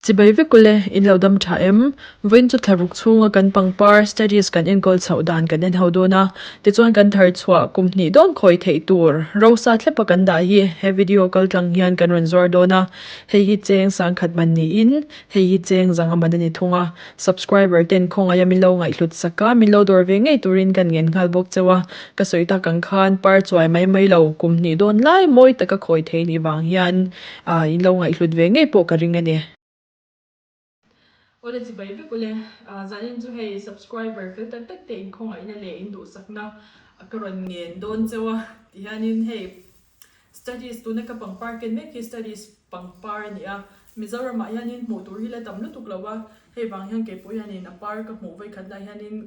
Chibai vek ule, in lo dam tha em? Vawiin chu thlaruk chhunga kan pangpar studies kan enkawl chhoh dan kan en ho dawn a, tichuan kan thar chhuah kum hnih dawn khawi theih tur rosa thlepa kan dah hi he video kal tlang hian kan rawn zuar dawn a, hei hi cheng sangkhat man niin hei hi cheng zanga man a ni thung a, subscriber ten khawngaih a min lo ngaihhlut sak a, min lo dawr ve ngei turin kan ngen nghal bawk cheu a, ka sawi tak ang khan par chuai mai mai lo kum hnih dawn lai mawi taka khawi thei nih vang hian Ah, in lo ngaihhlut ve ngei pawh ka ring a ni. Awle chibai vek ule, ah zanin chu hei subscriber fel tak tak te in khawngaihna leh in duhsakna ka rawn ngen dawn cheu a ti hianin hei studies tuna ka pangpar ken mek hi studies pangpar a ni a, Mizoramah hianin hmuh tur hi la tam lutuk lo a, hei vang hian keipawh hianin a par ka hmuh vawikhat lah hianin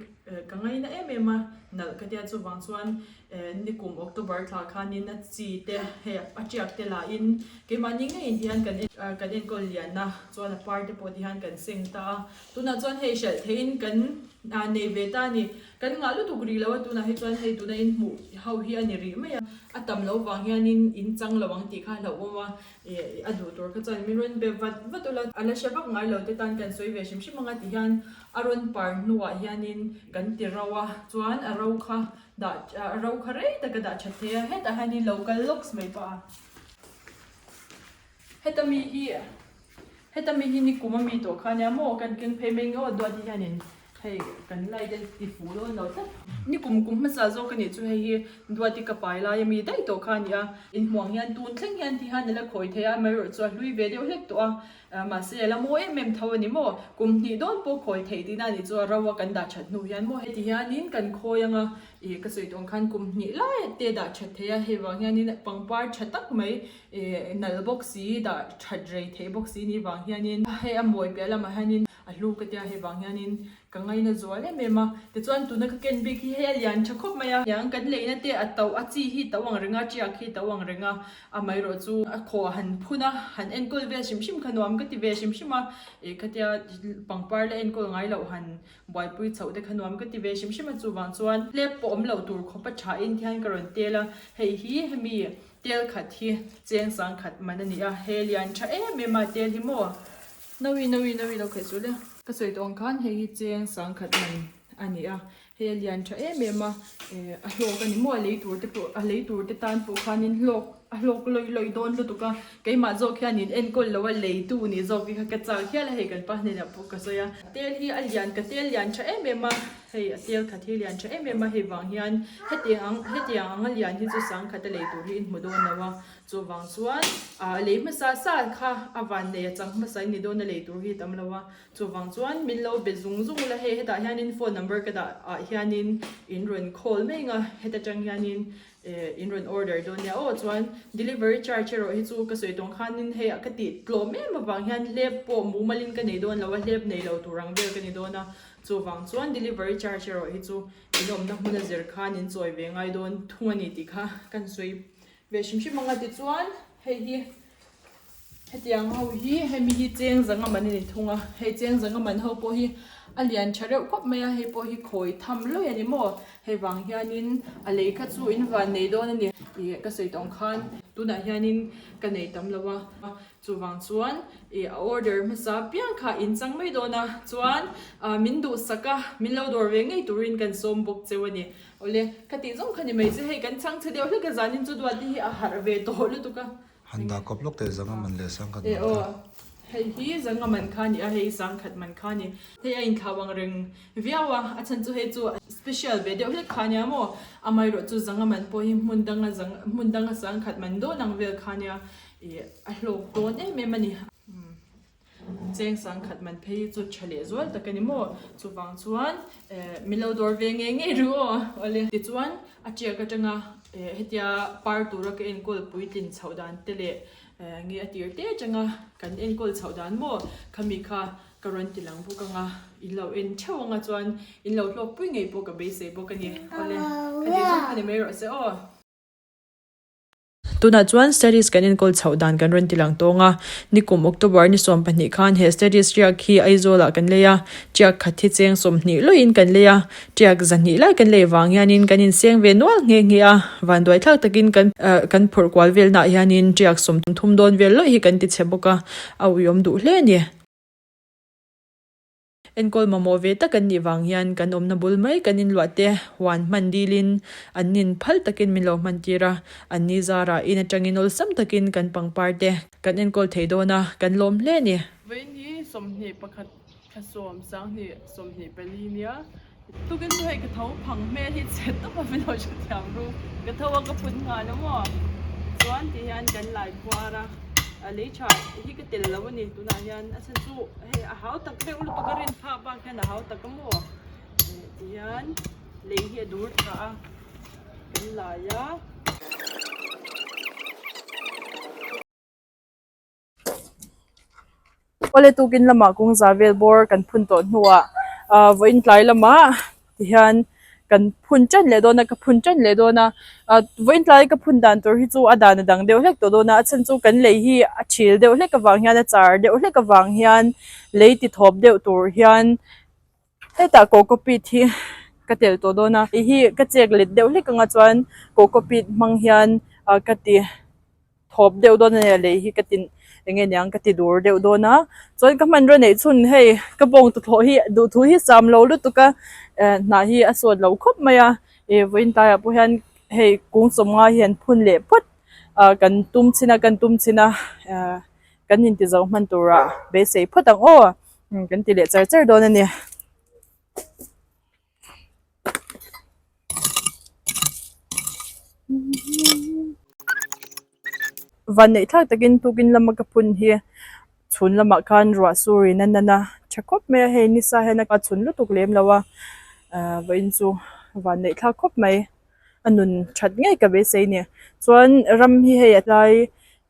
ka ngaina em em a, nalh ka tia chuvang chuan Nikum October thla khanin a chi te hei a tiak te lahin keimahni ngeiin hian kan kan enkawl lian a, chuan a par te pawh ti hian kan seng ta a, tunah chuan hei hralh theihin kan nei ve ta a ni. Kan ngah lutuk rih lo a, tunah hi chuan hei tuna in hmuh ho hi a ni rih mai a, a tam loh vang hianin in chang lo ang tih kha a hlauhawm a, ih a duh tur kha chuan min rawn be vat vat ula, a la hre vak ngai lo te tan kan sawi ve hrim hrim ang a ti hian a rawn par hnuah hianin kan ti ro a, chuan a ro kha Dah ro kha rei tak a dah that thei a, hetah hian in lo kal lawks mai pah a. Heta mi hi heta mi hi nikum a mi tawh kha ania maw kan keng phei mai ngawt duat hi hianin hei kan light a ti fuh dawn lo tlat. Nikum kum hmasa zawk a nih chu hei hi duati ka pai lai a mi daih tawh kha a ni a, inhmuang hian tun thleng hian ti hian a la khawi thei a, amaherawhchu chu a hlui ve deuh hlek tawh a. Mahse a la mawi em em tho a ni maw? Kum hnih dawn pawh khawi theih tihna a nih chu a ro a kan dah that hnu hian maw? Heti hianin kan khawi anga ih ka sawi tawh ang khan kum hnih lai te dah that thei a, hei vang hianin pangpar tha tak mai ih nalh bawk si dah that rei theih bawk si nih vang hianin hei a mawi piah lamah hianin a hlu ka tia hei vang hianin ka ngaina zual em em a. Tichuan tuna ka ken bik hi hei a lian tha khawp mai a, niang kan leina te a to a chi hi to ang reng a, tiak hi to ang reng a, Amaherawh chu a khaw a han phun a, han enkawl vel hrim hrim kha nuam ka ti ve hrim hrim a, ih khatia pangpar la enkawl ngai loh han buaipui chhoh te kha nuam ka ti ve hrim hrim a, chuvang chuan hlep pawh awm loh tur khawp a tha in thian ka rawn tel a, hei hi hemi tel khat hi cheng sang khat man a ni a, he lian tha em em a tel hi maw nawi nawi nawi lo khaih chu le. Ka sawi tawh ang khan hei hi cheng sang khat man a ni a, Hei a lian tha em em a, eh a hlawk a ni maw a lei tur te pawh a lei tur te tan pawh khanin hlawk a hlawk lawih lawih dawn lutuk a, keimah zawk hianin enkawl lo a leitu nih zawk hi kha ka chak hial a hei kan pa hnenah pawh ka sawi a. Tel hi a lian ka tel lian tha em em a, hei a tel khat hi lian tha em em a hei vang hian hetiang ang hetiang ang a lian hi chu sangkhat a lei tur hi in hmu dawn lo a, chuvang chuan ah lei hmasa sa kha a vannei a chang hmasa in ni dawn a lei tur hi tam lo a. Chuvang chuan min lo be zung zung ula hei hetah hianin phone number ka dah ah hianin in rawn call mai ang a, heta tang hianin eh in rawn order dawn nia aw chuan delivery charge erawh hi chu ka sawi tawng khanin hei ka tih tlawm em avang hian hlep pawh mumalin ka nei dawn lo a hlep nei lo tur ang vel ka ni dawn a, chuvang chuan delivery charge erawh hi chu in awmna hmun a zir khan in chawi ve ngai dawn thung a ni tih kha kan sawi ve hrim hrim ang a tichuan hei hi. Hetiang ho hi hemi hi cheng zanga man a ni thung a, hei cheng zanga man ho pawh hi a lian tha reuh khawp mai a, hei pawh hi khawi tham lawih a ni maw, hei vang hianin a lei kha chu in van nei dawn a ni ih ka sawi tawng khan tunah hianin ka nei tam lo a, chuvang chuan ih a order hmasa piang kha in chang mai dawn a, chuan ah min duhsak a min lo dawr ve ngei turin kan sawm bawk cheu a ni, awle ka tih zawng kha ni mai che hei kan chhang chhe deuh hlek a zanin chu duat te hi a harh ve tawh lutuk a. Han dah kawp lawk teh zanga man leh sangkhat man kha. Hei hi zanga man kha a ni a, hei hi sangkhat man kha a ni. Hei a inthlau ang reng viau a, a chhan chu hei chu special ve deuh hlek kha a nia maw. Amaherawh chu zanga man pawh hi hmun danga zang hmun danga sangkhat man dawn ang vel kha a nia, ih a hlawk dawn em em a ni. Cheng sangkhat man phei hi chu tha leh zual tak a ni maw? Chuvang chuan eh min lo dawr ve ngei ngei rih aw awle. Tichuan a tiak atanga eh hetia par tura ka enkawl puitlin chhoh dan te leh eh nge a tir te atanga kan enkawl chhoh dan maw khami kha ka rawn ti lang bawk anga in lo en theuh anga chuan in lo hlawk pui ngei pawh ka beisei bawk a ni awle. Khati zawng kha ni mai rawh se aw. Tunah chuan Studies kan enkawl chhoh dan kan rawn ti lang tawng a, nikum October ni 12 khan he Studies riak hi Aizawlah kan lei a, tiak khat hi cheng 20 lawin kan lei a, tiak zahnih lai kan lei vang hianin kan inseng ve nual nghe nghe a, vanduaithlak takin kan kan phurh kual velnaah hianin tiak 30 dawn vel lawih hi kan ti chhe bawk a, a uiawm duh hle a ni. Enkawl mamawh ve tak an nih vang hian kan awmna bul mai kan inluah te huan hman dilin an nin phal takin min lo hman tir a, an ni zarah in atangin awlsam takin kan pangpar te kan enkawl thei dawn a, kan lawm hle a ni. Vawiin hi 21 thla sawm sanghnih 24 nia tukin chu hei ka tho phang hmel hi che tawp a min lo hrethiam ru ka tho a ka phun nghal a maw chuan ti hian kan lai khuar a a lei tha hi ka tel lo a ni tunah hian a chhan chu hei a hau tak deuh lutuk a rin phak bak hian a hau tak a maw ti hian lei hi a dur tha a kan lai a. Awle tukin lamah kawngza vel bawr kan phun tawh hnuah ah vawiin tlai lamah tihian kan phun tan leh dawn a ka phun tan leh dawn a ah vawiin tlai ka phun dan tur hi chu a dan a dang deuh hlek tawh dawn a a chhan chu kan lei hi a thil deuh hlek avang hian a char deuh hlek avang hian lei ti thawp deuh tur hian hetah cocopeat hi ka telh tawh dawn a hei hi ka chek let deuh hlek anga chuan cocopeat hmang hian ah ka ti. Thawp deuh dawn a nia lei hi ka ti eng nge niang ka ti dur deuh dawn a chuan ka hmanraw neih chhun hei ka bawng tuthlawh hi duhthu hi sam lo lutuk a eh hnah hi a sawt lo khawp mai a ih vawiin tlaiah pawh hian hei kung sawmnga hi an phun leh phawt ah kan tum chhin a kan tum chhin a ah kan inti zo hman turah beisei phawt ang aw kan ti leh char char dawn a ni. Vanneih thlak takin tukin lama ka phun hi chhun lamah khan ruah sur in a nan a tha khawp mai a hei nisa hian a chhun lutuk lem lo a ahh vawiin chu vanneih thlak khawp mai a nun that ngei ka beisei a ni chuan ram hi hei a tlai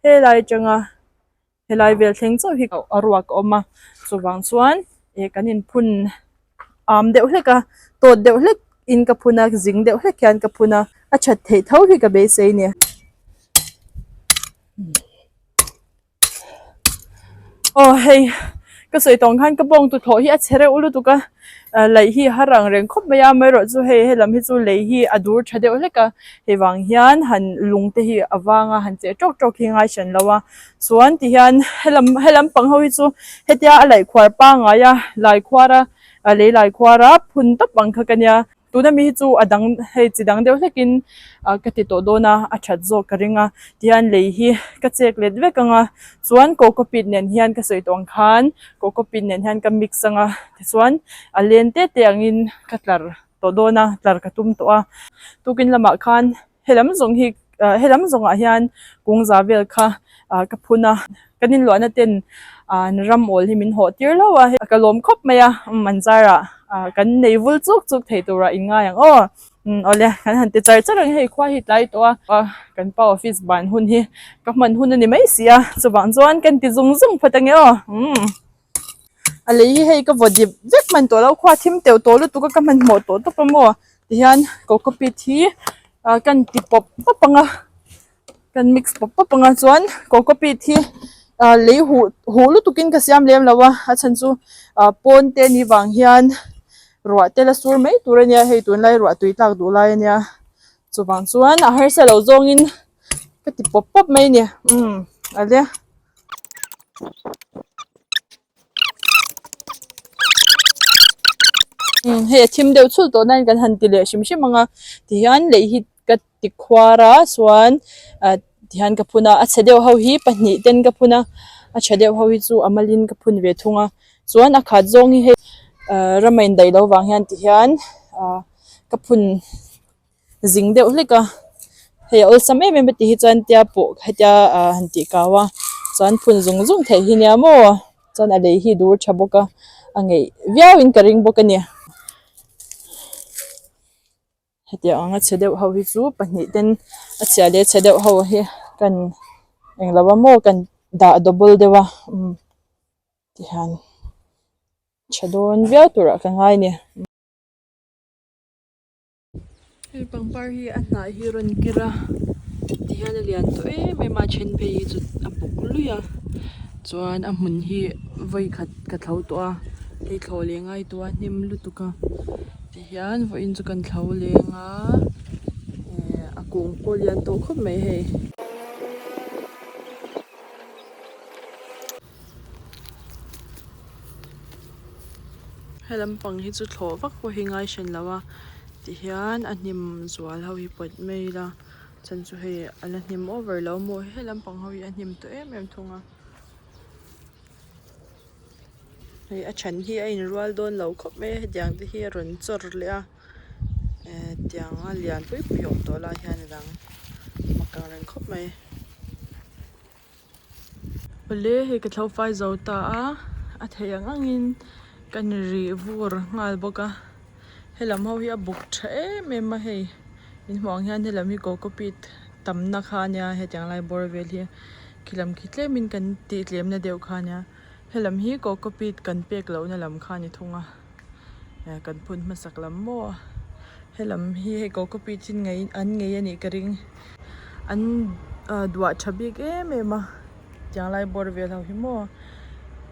helai atanga. Helai vel thleng chauh hi a ruak a awm a chuvang chuan ih kan inphun am deuh hlek a tawt deuh hlek in ka phun a zing deuh hlek hian ka phun a a that theih tho hi ka beisei a ni. Aw hei ka sawi tawng khan ka bawng tuthlawh hi a che reuh lutuk a laih hi a har ang reng khawp mai a amaherawhchu hei helam hi chu lei hi a dur tha deuh hlek a hei vang hian han lung te hi a vang a han cheh tawk tawk hi ngai hran lo a chuan ti hian helam helam pang ho hi chu hetia a laih khuar pangngai a lai khuar a lei lai khuar a phun tawp ang kha ka nia. Tuna mi hi chu a dang hei chi dang deuh hlekin ah ka ti tawh dawn a a that zawk ka ring a tihian lei hi ka chek let vek ang a chuan cocopeat nen hian ka sawi tawh ang khan cocopeat nen hian ka mix ang a tichuan a len te te angin ka tlar tawh dawn a tlar ka tum tawh a tukin lamah khan helam zawng hi ah helam zawngah hian kungza vel kha ah ka phun a kan inluahna ten ah an ram awl hi min hawh tir hlauh a ka lawm khawp mai a umm an zarah ah kan nei vul chuk chuk thei turah in ngai ang aw umm awle kan han ti char char ang hei khua hi tlai tawh a ah kan pa office ban hun hi ka hman hun a ni mai si a chuvang chuan kan ti zung zung phawt ange aw umm a lei hi hei ka vaw dip vek hman tawh lo khua thim teuh tawh lutuk a ka hmanhmawh tawh tawp a maw tihian cocopeat hi ah kan ti pawp pawp ang a kan mix pawp pawp ang a chuan cocopeat hi ah lei huh huh lutukin ka siam lem lo a a chhan chu ah pawn te ni vang hian ruah te la sur mai tur a nia hei tunlai ruah tui tlak duh lai a nia chuvang chuan a harsa lo zawngin ka ti pawp pawp mai a ni umm a le. Hei a thim deuh chhulh tawh nain kan han ti leh hrim hrim ang a tihian lei hi ka ti khuar a chuan ah tihian ka phun a a chhe deuh ho hi pahnih ten ka phun a a tha deuh ho hi chu a malin ka phun ve thung a chuan a khat zawng hi hei ah ram a indaih loh vang hian tihian ah ka phun. Zing deuh hlek a hei a awlsam em em a ti hi chuan tia pawh hetia ah han tih kau a chuan phun zung zung theih hi nia maw chuan a lei hi dur tha bawk a a ngeih viau in ka ring bawk a ni hetiang anga chhe deuh ho hi chu pahnih ten a chhia leh chhe deuh ho hi kan englo a maw kan dah double deuh a umm tihian tha dawn viau turah ka ngai a ni. Hei pangpar hi a hnah hi a rawn kir a tihian a lian tawh em em a then phei hi chu a buk luih a chuan a hmun hi vawi khat ka thlo tawh a hei thlawh leh ngai tawh a hnim lutuk a tihian vawiin chu kan thlo leng a eh a kung pawh a lian tawh khawp mai hei. He lampang hi chu thlawh vak pawh hi ngai hran lo a tihian a hnim zual ho hi pawt mai ila chhan chu hei a la hnim over lo maw he lampang ho hi a hnim tawh em em thung a hei a then hi a inrual dawn lo khawp mai a hetiang te hi a rawn chawr leh a eh tiang a lian pui pui awm tawh lai hian a dang mak ang reng khawp mai. Awle hei ka thlo fai zo ta a a theih ang angin ka ni rih vur nghal bawk a helam ho hi a buk tha em em a hei in hmuh ang hian helam hi cocopeat tamna kha ania hetiang lai bawr vel hi khilam khi tlemin kan tih tlemna deuh kha ania helam hi cocopeat kan pek lohna lam kha a ni thung a eh kan phun hmasak lam maw helam hi hei cocopeat hi an ngei anih ka ring. An duah tha bik em em a tiang lai bawr vel ho hi maw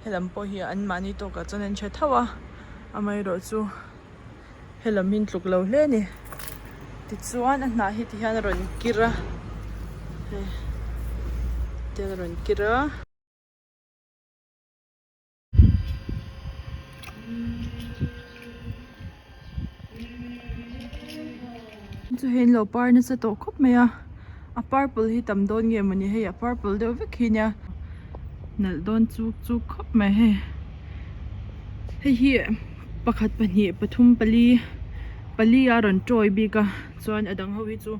helam pawh hi an mahni tawkah chuan an tha tho a amaherawh chu helam hi an tluk lo hle a ni tichuan a hnah hi tihian a rawn kir a hei tihian a rawn kir a. Chu hei an lo par nasa tawh khawp mai a a purple hi tam dawn nge mawni hei a purple deuh vek hi nia nalh dawn chuk chuk khawp mai hei hei hi pakhat pahnih pathum pali pali a rawn tawi bik a chuan a dang ho hi chu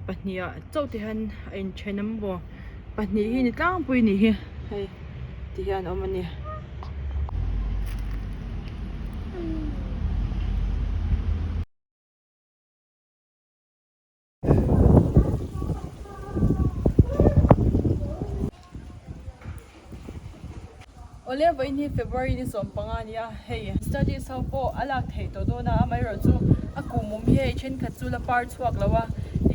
pahnih ah chauh te hian a inthen a maw pahnih hi ni tlangpui a nih hi hei ti hian a awm a ni. Awle vawiin hi February ni 15 a ni a, hei studies ho pawh a lak theih tawh dawn a, amaherawh chu a kum awm hi hei thenkhat chu la par chhuak lo a,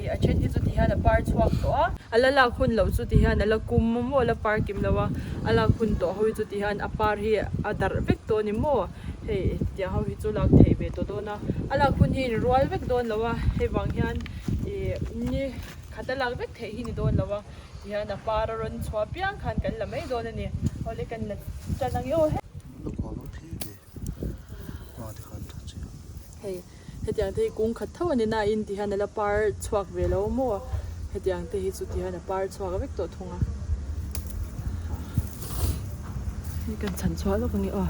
ih a then hi chu ti hian a par chhuak tawh a, a la lak hun loh chu ti hian a la kum maw a la par kim lo a, a lak hun tawh ho hi chu ti hian a par hi a darh vek tawh a ni maw, hei tiang ho hi chu lak theih ve tawh dawn a, a lak hun hi inrual vek dawn lo a, hei vang hian ih ni khat a lak vek theih hi ni dawn lo a. Tihian a par a rawn chhuah piang khan kan la mai dawn a ni. Awle kan la tan ang e aw he. Hei hetiang te hi kung khat tho a ni na in tihian a la par chhuak ve lo maw hetiang te hi chu tihian a par chhuak vek tawh thung a. Hei kan chhan chhuah lawk ang e aw.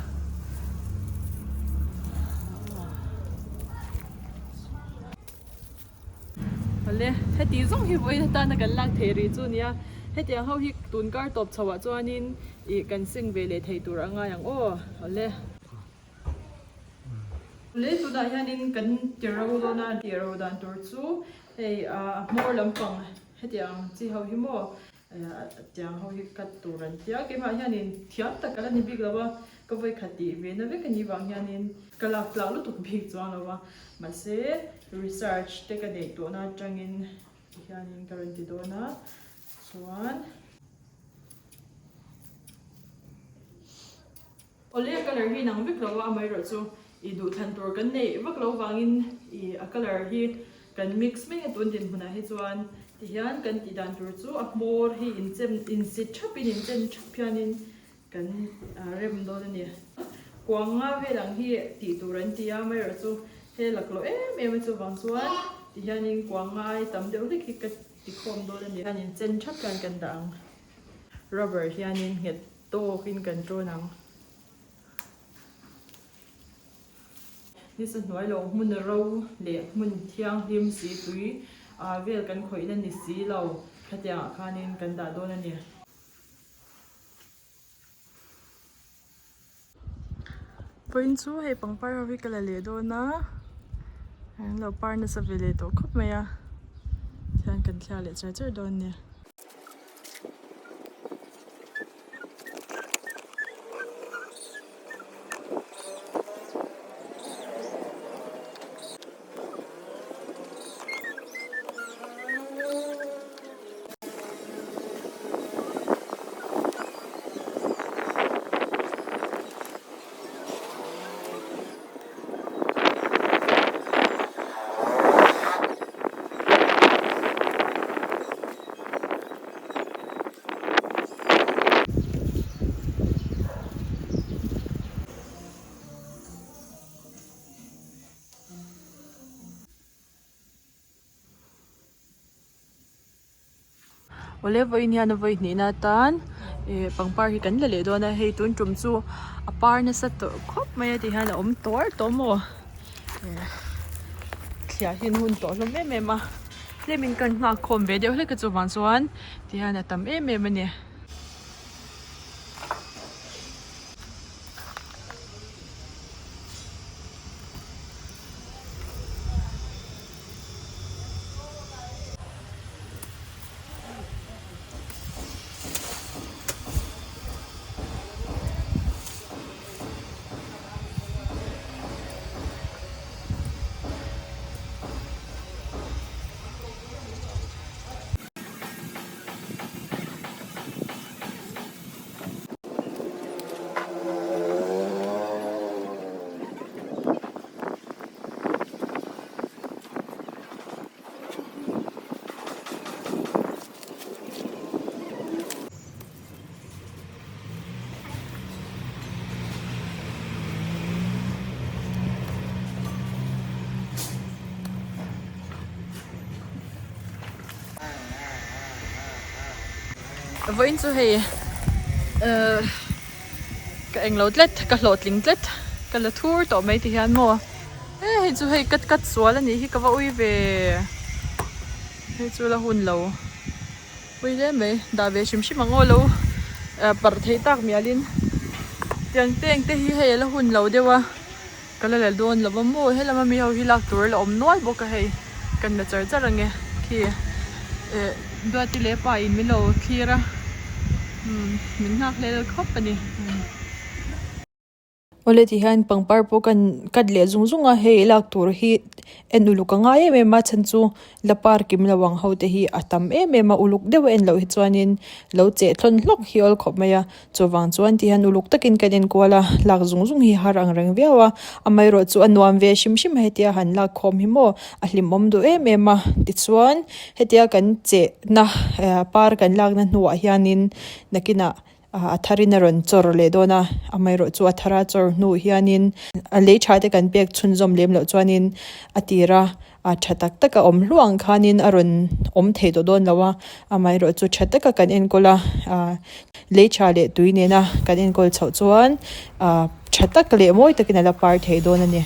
Awle, heti zawng hi vawiin atana kan lak theih rih chu nia. Hetiang ho hi tun kar tawp chho ah chuanin ih kan seng ve leh thei tur a ngai ang aw. Awle. Awle, tunah hianin kan ti ro dawn a, ti ro dan tur chu hei a hmawr lampang hetiang chi ho hi maw Tiang ho hi cut tur an tia, keimah hianin thiam tak ka la ni bik lo a, ka vawi khat tih ve na vek a nih vang hianin ka lak tlak lutuk bik chuang lo a, mahse research te ka neih tawhna atangin tihianin ka rawn ti dawn a, chuan. Awle a colour hi inang vek lo a, amaherawh chu i duhthlan tur kan neih vak lo vangin i a colour hi kan mix mai a tun dinhmunah hi chuan tihian kan tih dan tur chu a hmawr hi inchem insit thapin inchen thap hianin kan rem dawn a ni. Kuang nga vel ang hi tih tur an ti a, amaherawh chu he laklawh em em a chuvang chuan tihianin kuang nga ai tam deuh hlek hi ka tikhawm dawn a ni. Hian inchen thap hian kan dah ang. Rubber hianin nghet Tawkin kan ṭawn ang. Nisa hnuai lo hmun ro leh hmun thianghlim si tui vel kan khawihna ni si lo khatiangah khanin kan dah dawn a ni. Vawiin chu hei pangpar ho hi ka la leh dawn a, an lo par nasa ve leh tawh khawp mai a, tihian kan thliak leh char char dawn a ni. Awle vawiin hian a vawi hnihna atan ih pangpar hi kan la leh dawn a hei tun tum chu a par nasa tawh khawp mai a ti hian a awm tuar tawh maw thliah hi an hun tawh hlawm em em a tlemin kan nghak khawm ve deuh hlek a chuvang chuan ti hian a tam em em a ni. Vawiin chu hei ehh ka englo tlat ka hlawhtling tlat ka la thur tawh mai ti hian maw e hei chu hei ka cut sual a nih hi ka va ui ve hei chu la hun lo ui hle mai dah ve hrim hrim ang aw lo parh theih tak mialin tiang te ang te hi hei a la hun lo deuh a. Ka la la dawn lo va maw helama mi ho hi lak tur a la awm nual bawk a hei kan la char char ange khi eh Duati leh pa in min lo thlir a umm min nghak hlel khawp a ni. Awle ti hian pangpar pawh kan cut leh zung zung a hei lak tur hi en uluk a ngai em em a chhan chu la par kim lo ang ho te hi a tam em em a uluk deuh a en loh hi chuanin lo cheh thlawn hlawk hi awl khawp mai a. Chuvang chuan ti hian uluk takin kan enkual a, lak zung zung hi har ang reng viau a, amaherawh chu a nuam ve hrim hrim a hetia han lak khawm hi maw a hlimawm duh em em a, tichuan hetia kan chehna par kan lakna hnuah hianin nakinah a tharin a rawn chawr leh dawn a, amaherawh chu a thara chawr hnu hianin a lei tha te kan pek chhunzawm lem loh chuanin a tira A tha tak taka awm hluah ang khanin a rawn awm thei tawh dawn lo a, amaherawh chu tha taka kan enkawl a, ah lei tha leh tui nena kan enkawl chhoh chuan ah tha tak leh mawi takin a la par thei dawn a ni.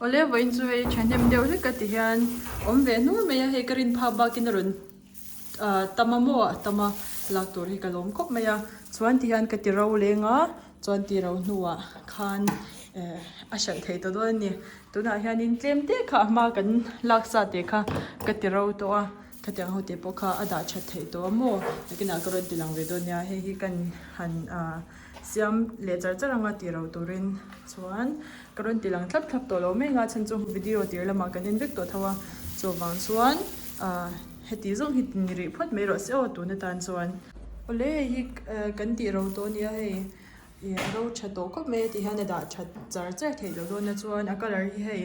Awle vawiin chu hei thahnem deuh hlek a ti hian awm ve hnur mai a hei ka rin phak bakin a rawn ah tam a maw a tam a lak tur hi ka lawm khawp mai a chuan ti hian ka ti ro leng a chuan ti ro hnuah khan eh a hralh thei ta dawn a ni tunah hianin tlem te kha a hma kan lak sa te kha ka ti ro tawh a khatiang ho te pawh kha a dah that theih tawh a maw nakinah ka rawn ti lang ve dawn nia hei hi kan han ah. Siam leh char char anga tih loh turin chuan ka rawn ti lang thlap thlap tawh lo mai anga chhan chu video tir lamah kan en vek tawh tho a chuvang chuan ah heti zawng hi ni rih phawt mai rawh se aw tun atan chuan. Awle hei hi kan tih ro tawh ania hei ih a ro tha tawh khawp mai a ti hian a dah that char char theih loh dawn a chuan a colour hi hei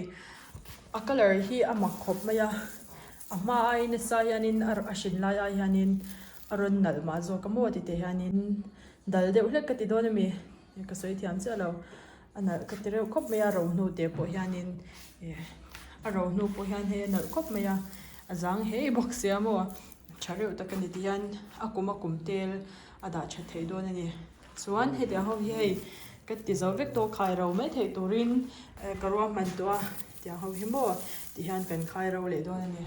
a colour hi a mak khawp mai a a hma ai nasa hianin a hrin lai ai hianin a rawn nalh mah zawk a maw ti teh hianin dal deuh hlek ka ti dawn a mi ka sawi thiam chiah lo a nalh ka ti reuh khawp mai a ro hnu te pawh hianin ih a ro hnu pawh hian hei a nalh khawp mai a a zang hei bawk sia maw tha reuh tak a ni ti hian a kum a kum tel a dah that theih dawn a ni chuan hetiang ho hi hei ka ti zo vek tawh khai ro mai theih turin ka ruahman tawh a tiang ho hi maw ti hian kan khai ro leh dawn a ni.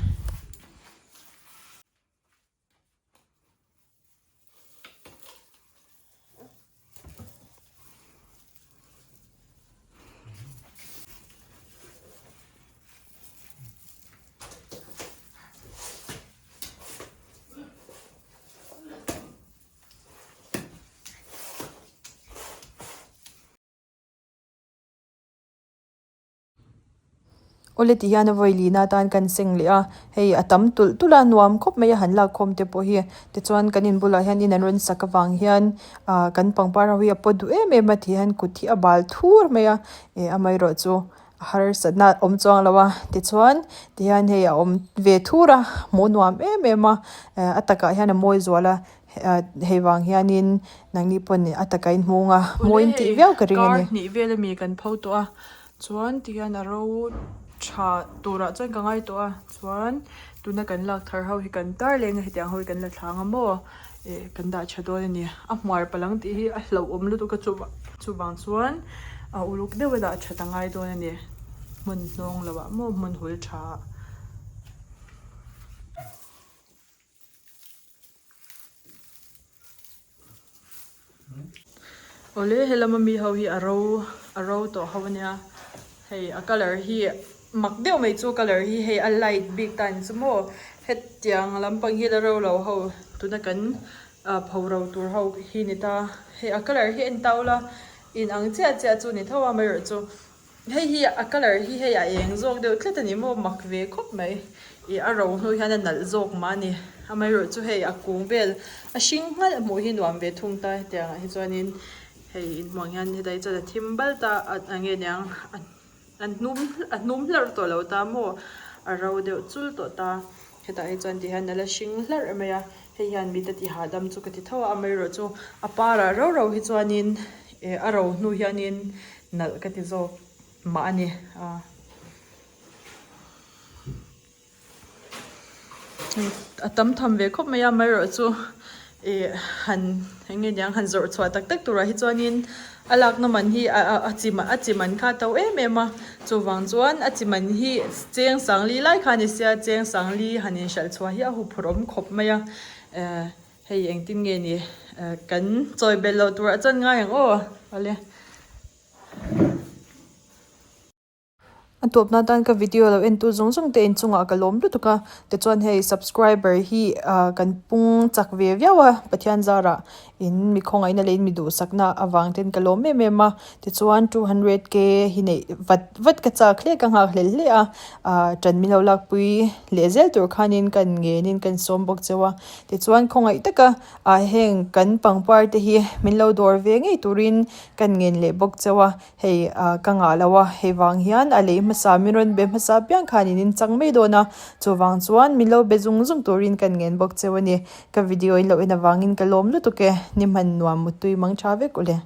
Awle ti hian a vawi lina atan kan seng leh a, hei a tam tulh tulh a nuam khawp mai a han lak khawm te pawh hi tichuan kan in bulah hian in an rawn sak avang hian ah kan pangpar ho hi a pawt duh em em a ti hian kut hi a bal thur mai a ih amaherawhchu. harsatna awm chuang lo a tichuan tihian hei a awm ve thur a hmuh nuam em em a a takah hian a mawi zual a hei vang hianin nangni pawhin a taka in hmung a mawi in tih viau ka ring a ni. Kar hnih vel ami kan pho tawh a chuan tihian a ro tha turah chuan ka ngai tawh a chuan tuna kan lak thar ho hi kan tar leng a hetiang ho hi kan la thlang a maw ih kan dah tha dawn a ni a hmuar palang tih hi a hlauhawm lutuk a chuvang chuan a uluk deuh a dah that a ngai dawn a ni hmun hnawng loh ah maw hmun hul tha ah. Awle helama mi ho hi a ro a ro tawh ho ania hei a colour hi mak deuh mai chu colour hi hei a light bik ta ni chu maw hetiang lampang hi la ro lo ho tuna kan ah pho ro tur ho hi ni ta hei a colour hi en ta ula inang chiah chiah chu ni tho a amaherawhchu. Hei hi a colour hi hei a eng zawk deuh tlat a ni maw mak ve khawp mai ih a ro hnu hian a nalh zawk mah a ni amaherawhchu hei a kung vel a hring nghalh hmuh hi nuam ve thung ta hetiang ah hi chuanin hei inhmuh ang hian hetah hi chuan a thim bal ta a eng nge niang a hnum a hnum hlarh tawh lo ta maw a ro deuh chul tawh ta hetah hi chuan tihian a la hring hlarh mai a hei hian mit a ti hahdam chu ka ti tho a amaherawhchu a parah rau rau hi chuanin ih a ro hnu hianin. Nalh ka ti zawk mah a ni a. A tam tham ve khawp mai a amaherawhchu ih han eng nge niang han zawrh chhuah tak tak turah hi chuanin a lakna man hi a chi a chi man kha a to em em a chuvang chuan a chi man hi cheng sangli lai kha a ni sia cheng sangli han inhralh chhuah hi a huphurh awm khawp mai a eh Hei engtin nge ni kan chawi belh loh turah chuan ngai ang aw awle. A tawpna atan ka video lo entu zawng zawng te inchungah ka lawm lutuk a tichuan hei subscriber hi ah kan pung chak ve viau a Pathian zarah in mi khawngaihna leh in mi duhsakna avang ten ka lawm em em a tichuan 200k hi neih vat vat ka chak hle ka nghak hlel hle a ah ṭan min lo lakpui leh zel tur khanin kan ngenin kan sawm bawk cheu a. Tichuan khawngaih taka ah heng kan pangpar te hi min lo dawr ve ngei turin kan ngen leh bawk chauh a, hei ah ka ngah lo a, hei vang hian a lei hmasa min rawn be hmasa piang khan in inchang mai dawn a, chuvang chuan min lo be zung zung turin kan ngen bawk chauh a ni. Ka video in lo en avangin ka lawm lutuk e, ni hman nuam muttui mang tha vek ule.